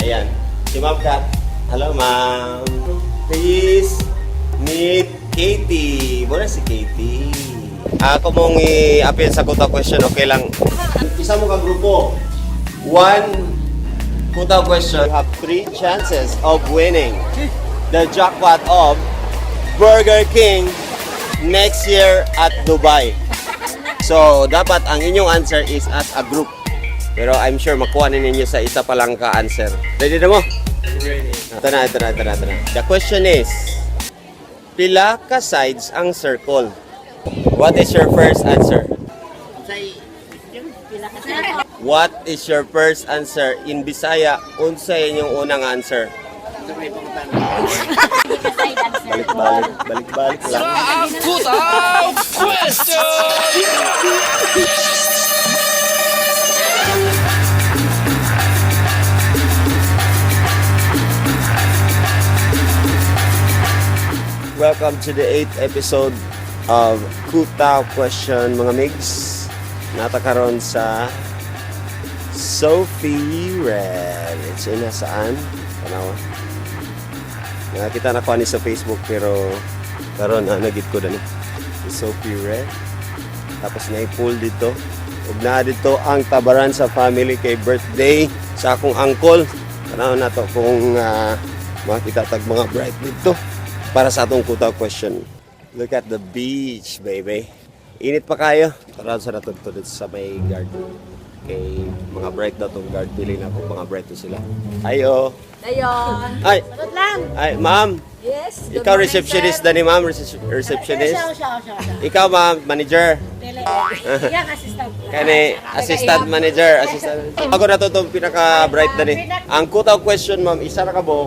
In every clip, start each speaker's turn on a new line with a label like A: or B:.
A: Ayan. Si Ma'am Kat. Hello, ma'am. Please meet Katie. Muna si Katie. Ako mong i-appeal sa kuta question, okay lang. Isa mo ka grupo. One kuta question. You have three chances of winning the jackpot of Burger King next year at Dubai. So, dapat ang inyong answer is as a group. Pero I'm sure makuha ni ninyo sa isa pa lang ka-answer. Ready na mo?
B: Ready.
A: Ito na, ito na, ito na, ito na. The question is, pila ka sides ang circle? What is your first answer? What is your first answer? In Bisaya, unsa inyong unang answer? Balik-balik, balik-balik lang. Welcome to the 8th episode of Kutaw Question, mga migs. Nata karon sa Sophie Red. It's in saan? Tanawa. Nakakita na ko ani sa Facebook pero karon na nagit ko dani. Si Sophie Red. Tapos na pool dito. Ug naa dito ang tabaran sa family kay birthday sa akong uncle. Tanaw na to kung makita tag mga bright dito para sa atong kuta question. Look at the beach, baby. Init pa kayo. Tara sa nato dito sa may guard. Kay mga bright daw tong guard. Pili na ako mga bright to sila. Ayo.
C: Dayon.
A: Ay,
C: Sagot lang.
A: ay, ma'am.
C: Yes. Good
A: Ikaw
C: morning,
A: receptionist
C: sir.
A: dani, ma'am, receptionist.
C: Siya, siya, siya, siya.
A: Ikaw, ma'am, manager.
C: Dili. Yan, assistant.
A: Kani assistant manager, assistant. Ako na to tong pinaka bright dani. Ang kutaw question, ma'am, isa ra ka mo.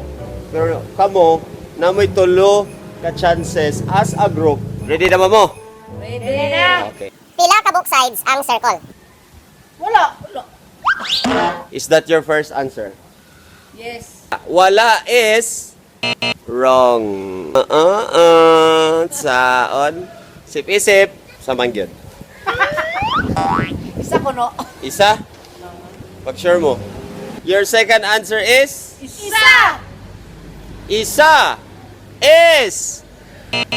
A: Pero kamo namoy tulo ka chances as a group. Ready na ba mo?
C: Ready na.
A: Okay.
D: Pila ka book sides ang circle?
C: Wala. Wala.
A: Is that your first answer?
C: Yes.
A: Wala is wrong. Saon. Sip-isip. Sa mangyod.
C: Isa ko no.
A: Isa? Pag sure mo. Your second answer is?
C: Isa.
A: Isa is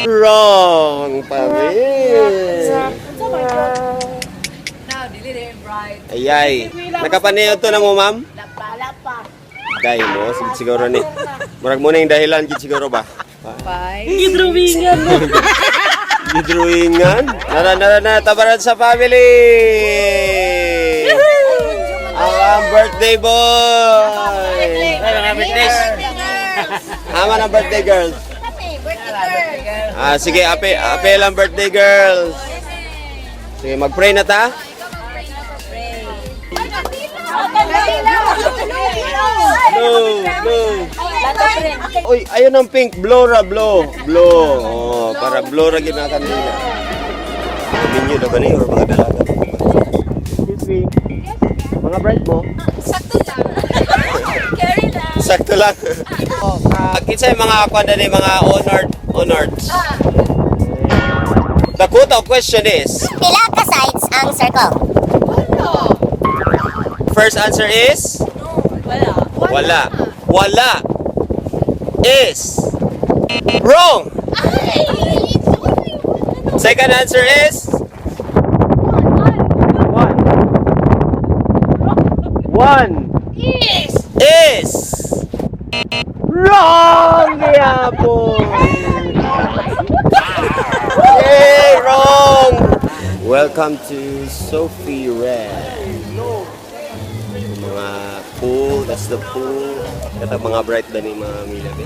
A: wrong pa rin.
C: Now, dili rin bright.
A: Ayay. Nakapanayon to na mo, ma'am?
C: Lapa, lapa.
A: Dahil mo, siguro ni. Murag mo na yung dahilan, gid siguro ba?
C: Five.
A: Gidrawingan. Nara, nara, na, tabaran sa family! Ang birthday boy! Ama ng birthday girl. Ah, sige, ape, ape lang birthday girls. Sige, mag-pray na ta. Blow, blow. Uy, ayun ang pink. Blow ra, blow. Blow. Oh, para blow ra gid na kanila. Minyo daw gani or mga dalaga. Excuse me. Mga bright mo.
C: Sakto lang. Carry lang.
A: Sakto lang. Oh, kinsa yung mga kwan ni mga honored honored. The quote of question is,
D: Pila ka sides ang circle?
A: First answer is
C: Wala.
A: Wala. Wala is wrong. Second answer is one. One is wrong, gihapon. Yay, wrong. Welcome to Sophie Red. Mga pool, that's the pool. Kata mga bright dani mga milab.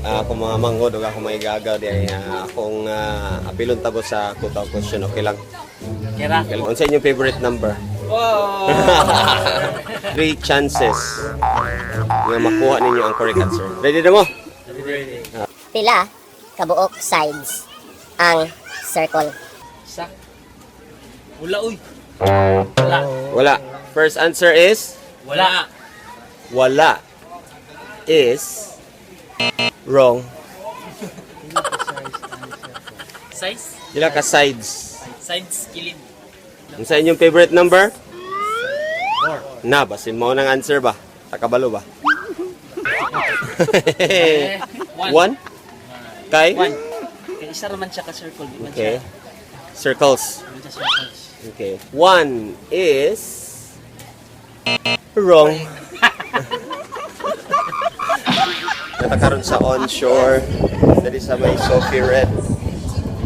A: Ako mga manghod ug ako may gagaw di ay akong apilon tabo sa kutaw question, okay lang.
B: Kira.
A: Okay lang. Unsa inyong favorite number?
B: Oh.
A: Three chances nga makuha ninyo ang correct answer. Ready na mo?
B: Ready.
D: Pila kabuok sides ang circle?
B: Isa. Wala, uy. Wala.
A: Wala. First answer is
B: Wala.
A: Wala is wrong.
B: Size?
A: Pila ka sides?
B: Sides, kilid.
A: Unsa inyong favorite number? Na, basin mo ng answer ba? Takabalo ba?
B: One.
A: One? Kay?
B: One. Kay isa raman siya ka circle. Di man
A: Okay.
B: siya.
A: Circles.
B: Di man siya circles.
A: Okay. One is wrong. Natakaroon sa onshore. Dali sa may Sophie Red.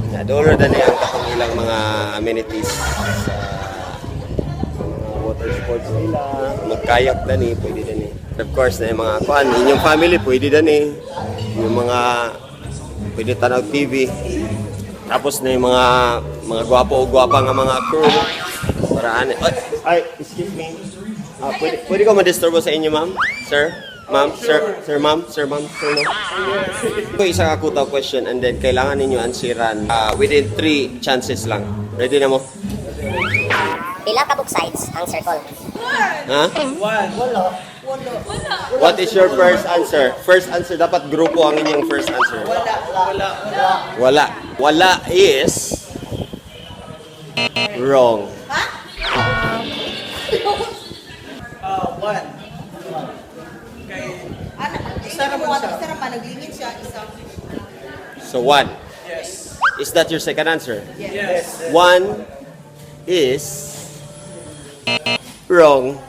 A: Na dolo dali ang katong ilang mga amenities sa mga water sports nila. Magkayak dani, pwede dani. Of course, na yung mga kuan, inyong family pwede dani. Yung mga pwede tanaw TV. Tapos na yung mga gwapo o gwapa nga mga crew. Para ano. Ay, ay, excuse me. Ah, pwede ko ma-disturbo sa inyo, ma'am? Sir? Ma'am? Sir? Sir, ma'am? Sir, ma'am? Sir, ma'am? Ito isa ka kuta question and then kailangan ninyo answeran within three chances lang. Ready na mo?
D: Pila ka buok sides ang circle.
A: Ha?
B: One.
A: What is your first answer? First answer, dapat grupo ang inyong first answer. Wala. Wala. Wala. Wala is wrong.
E: One. Kay
C: Ano?
E: Isa naman siya.
C: Isa naman, naglingin siya. Isa.
A: So one.
E: Yes.
A: Is that your second answer?
E: Yes.
A: One is wrong.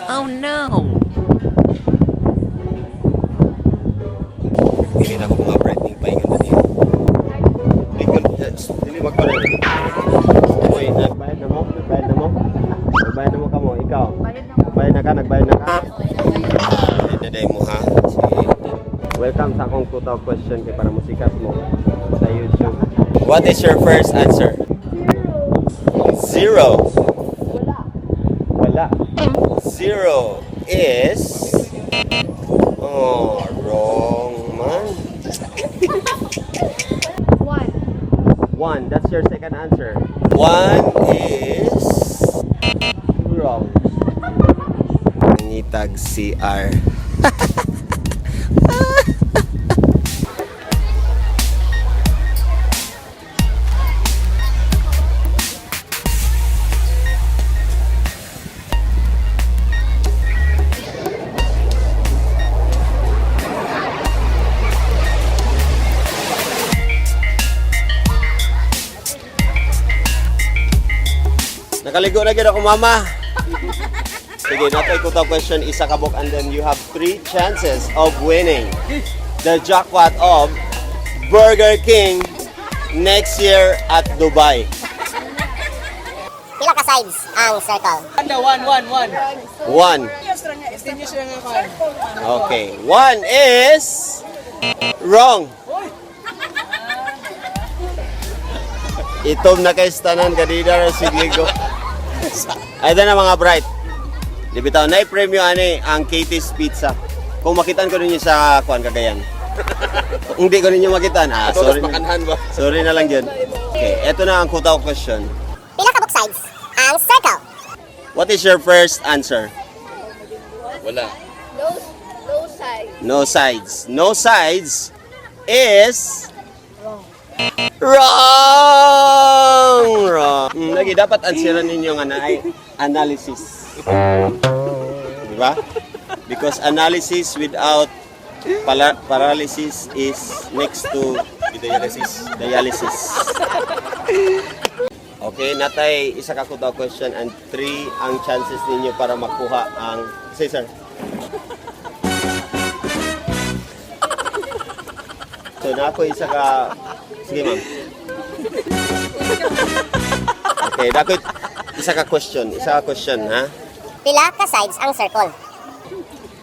B: Oh no!
A: Dili na ko mga brightening paingan na niyo. Dili magpalit. Uy, nagbayad na mo? Nagbayad na mo? Nagbayad na mo kamo? Ikaw? Nagbayad na ka? Nagbayad na ka? Nagbayad na dahil mo ha? Sige. Welcome sa akong total question kay para musikat mo sa YouTube. What is your first answer? Zero. Wala. Zero is... Oh, wrong man.
C: One.
A: One. That's your second answer. One is wrong. Nangitag CR. Nakaligo na gyud ako, mama. Sige, nato ikuta question isa ka book and then you have three chances of winning the jackpot of Burger King next year at Dubai.
D: Pila ka sides ang circle.
B: Anda, one, one, one.
A: One.
E: Continuous lang ako.
A: Okay. One is wrong. Itom na kay tanan kadida ra sigligo. Ay na mga bright. Di bitaw na premyo ani ang Katie's Pizza. Kung makitaan ko ninyo sa kuan Cagayan. Kung hindi ko ninyo makitaan, ah, sorry. Na, sorry na lang yun. Okay, eto na ang kutaw question.
D: Pila ka buok sides ang circle.
A: What is your first answer?
B: Wala.
C: No, no side.
A: No sides. No sides is wrong. Wrong. Lagi dapat answeran ninyo nga na ay analysis. Di ba? Because analysis without paralysis is next to
F: Dialysis.
A: dialysis. Okay, natay isa ka kudaw question and three ang chances ninyo para makuha ang say sir. So na ako isa ka. Sige, ma'am. Okay, na ako isa ka question, isa ka question ha.
D: Pila ka sides ang circle.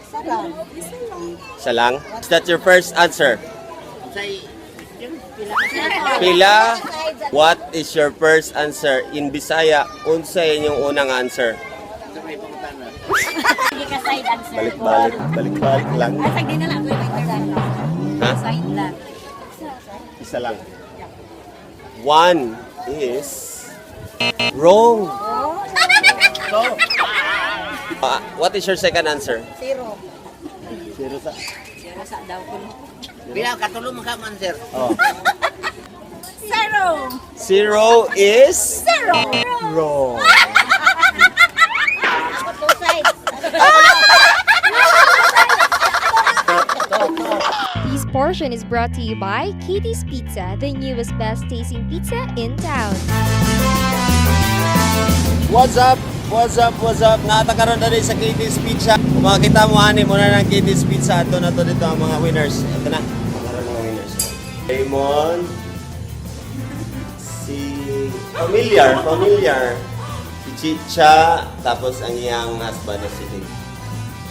C: Isa lang. Isa lang.
A: Isa lang. Is that your first answer? Pila, what is your first answer? In Bisaya, unsa inyong unang answer?
C: Sige ka side ang circle.
A: Balik-balik, balik-balik lang.
C: Ay, di na lang.
A: Ha?
C: Side lang.
A: Isa lang. One is wrong. Ah, what is your second answer?
C: Zero.
A: Zero sa.
C: Zero sa daw ko.
E: Bilang katulong man ka man, sir.
A: Oh.
C: Zero.
A: Zero is
C: Zero.
A: wrong.
C: Ako two sides.
F: portion is brought to you by Katie's Pizza, the newest best tasting pizza in town.
A: What's up? What's up? What's up? Naa ta karon diri sa Katie's Pizza. Kung makita mo ani mo na ng Katie's Pizza, ato na to dito ang mga winners. Ito na. Mga mga winners. Raymond, si familiar, familiar. Si Chicha, tapos ang iyang husband na si Dick.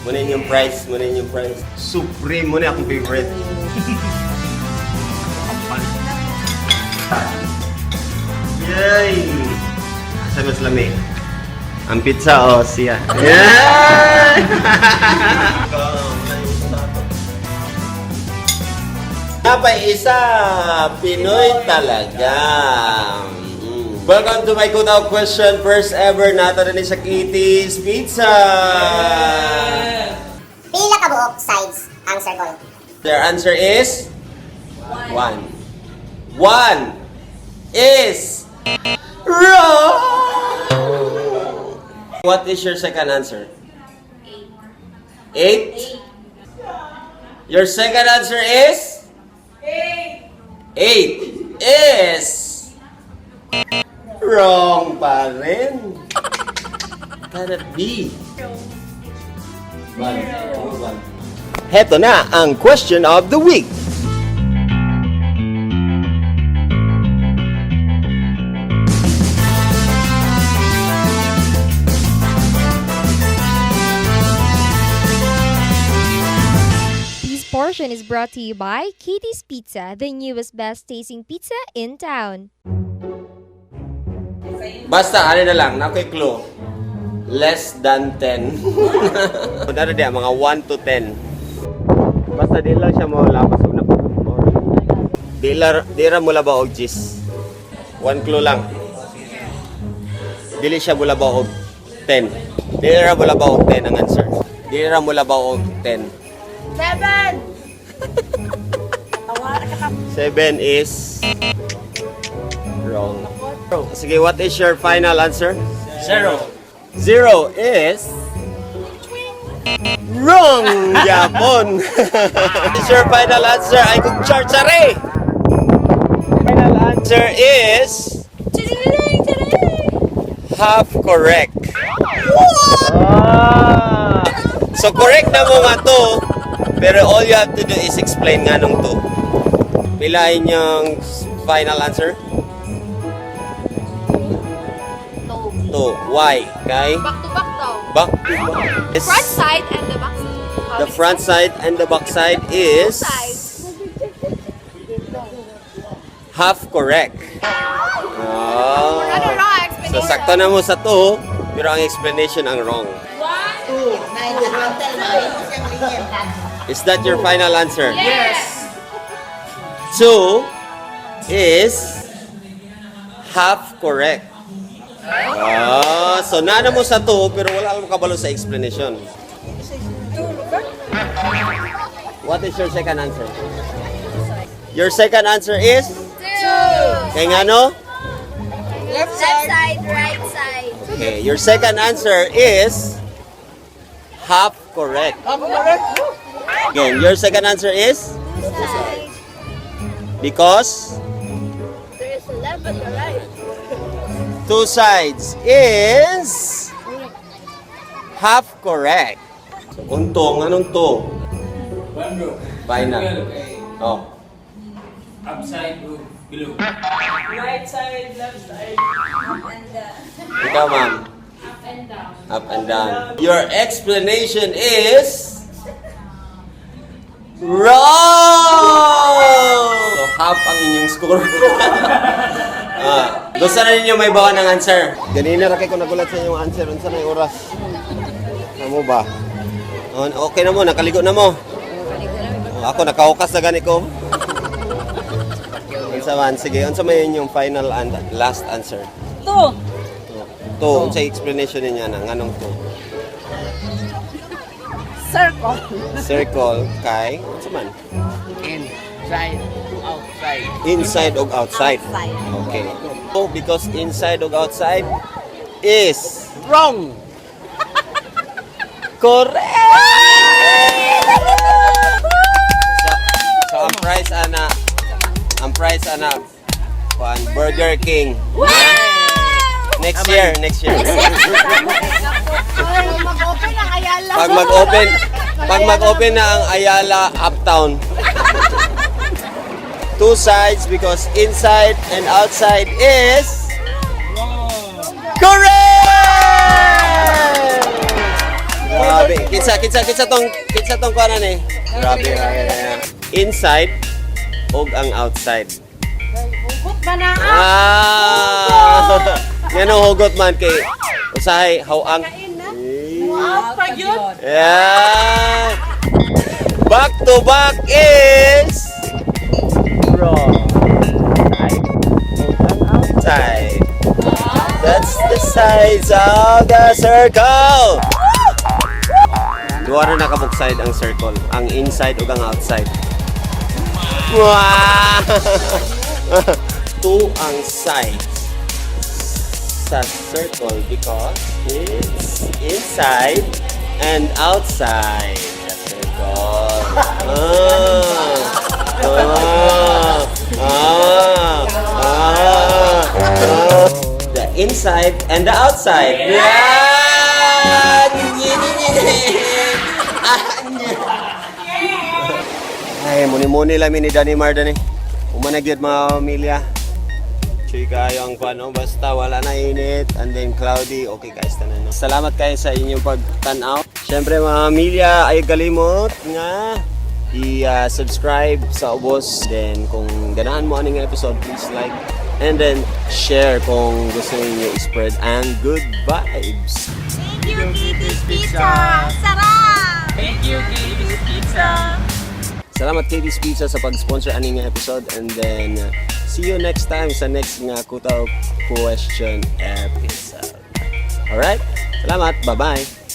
A: Muna yung prize, muna yung prize. Supreme, muna akong favorite. Yay! Asa mas lami? Ang pizza o oh, siya. Yeah! Napay isa, Pinoy talaga. Welcome to my Kunaw question. First ever nato rin sa Kitty's Pizza.
D: Pila ka buok sides ang circle?
A: Their answer is? One. One is wrong. What is your second answer? Eight. Eight? Your second answer is? Eight. Eight is wrong pa rin. Cannot be. One. One. Heto na ang question of the week.
F: This portion is brought to you by Katie's Pizza, the newest best tasting pizza in town.
A: Basta, ano na lang, nakoy clue. Less than 10. Dara di, mga 1 to 10. Basta di lang siya mawala og na. Di la di ra mo labaw og gis. One clue lang. Dili siya mulabaw og 10. Dili ra mo labaw og 10 ang answer. Dili ra mo labaw og 10.
C: Seven!
A: 7 is wrong. Sige, what is your final answer?
B: Zero.
A: Zero is wrong, Yapon. Is your final answer ay kung charchare. Final answer is half correct. Ah. So correct na mo nga to, pero all you have to do is explain nga nung to. Pila inyong final answer?
C: Two.
A: Two. Why? Kay?
C: Back to back daw.
A: Back to back. Is-
C: Front side and the back side.
A: The front side and the back side is
C: Sides.
A: half correct. Ah.
C: Ano wrong
A: So
C: explanation?
A: sakto na mo sa two, pero ang explanation ang wrong. Is that your final answer?
C: Yes!
A: Two is half correct. Ah, so nana mo sa two, pero wala mo kabalo sa explanation. What is your second answer? Your second answer is?
C: Two!
A: Kay ngano?
C: Left side, right side.
A: Okay, your second answer is half correct.
B: Half correct.
A: Again, your second answer is
C: Two sides.
A: because
C: There is a left and the right.
A: two sides is half correct. So, untong, anong to?
B: One bro.
A: Final.
B: Okay.
A: Oh.
B: Upside bro. Below.
G: Right side, left side.
C: Up and down.
A: Ikaw, ma'am.
G: Up and down.
A: Up and down. Your explanation is wrong! So, half ang inyong score. Ah, gusto na ninyo may bawa ng answer. Ganina ra kay ko nagulat sa inyong answer. Unsa na yung oras? Amo ba? Oh, okay na mo, nakaligo na mo. Oh, ako nakahukas na gani ko. Unsa man, sige, unsa may inyong final and last answer?
G: Two.
A: To, unsa explanation ninyo na nganong to?
G: Circle.
A: Circle kay unsa man?
E: Inside to outside.
A: Inside og outside.
C: Outside.
A: Okay. Oh, because inside og outside is
E: Wrong!
A: correct. So, ang prize anak. Kuan, Burger King.
C: Wow!
A: Next year, next year.
C: Mag-open ang Ayala.
A: Pag mag-open na ang Ayala Uptown. Two sides because inside and outside is correct! Grabe. Kinsa tong kuanan eh. Grabe, grabe. Inside ug ang outside.
G: Hugot ba na?
A: Ah! Ngano hugot man kay usahay how ang
G: Out pa yun.
A: Yeah. Back to back is wrong. Outside. That's the size of the circle. Duha ra na kabuok side ang circle, ang inside ug ang outside. Wow! Two ang sides sa circle because it's inside and outside the circle. Ah. Ah. Ah. Ah. Ah. The inside and the outside. Yeah! Ay, muni-muni lang mi ni Danny Mardan eh. Human na gyud, mga pamilya. Chuy kayo ang kuan, no? Basta wala na init and then cloudy, okay guys tanan, no? Salamat kayo sa inyong pagtan-aw. Syempre, mga pamilya, ay kalimot nga i-subscribe sa ubos. Then kung ganahan mo aning episode, please like and then share kung gusto niyo i-spread ang good vibes.
C: Thank you, Kitty's Pizza. Sarap!
B: Thank you, Katie's Pizza.
A: Salamat, Katie's Pizza, sa pag-sponsor ani nga episode and then see you next time sa next nga Kutaw Question episode. Alright? Salamat. Bye-bye.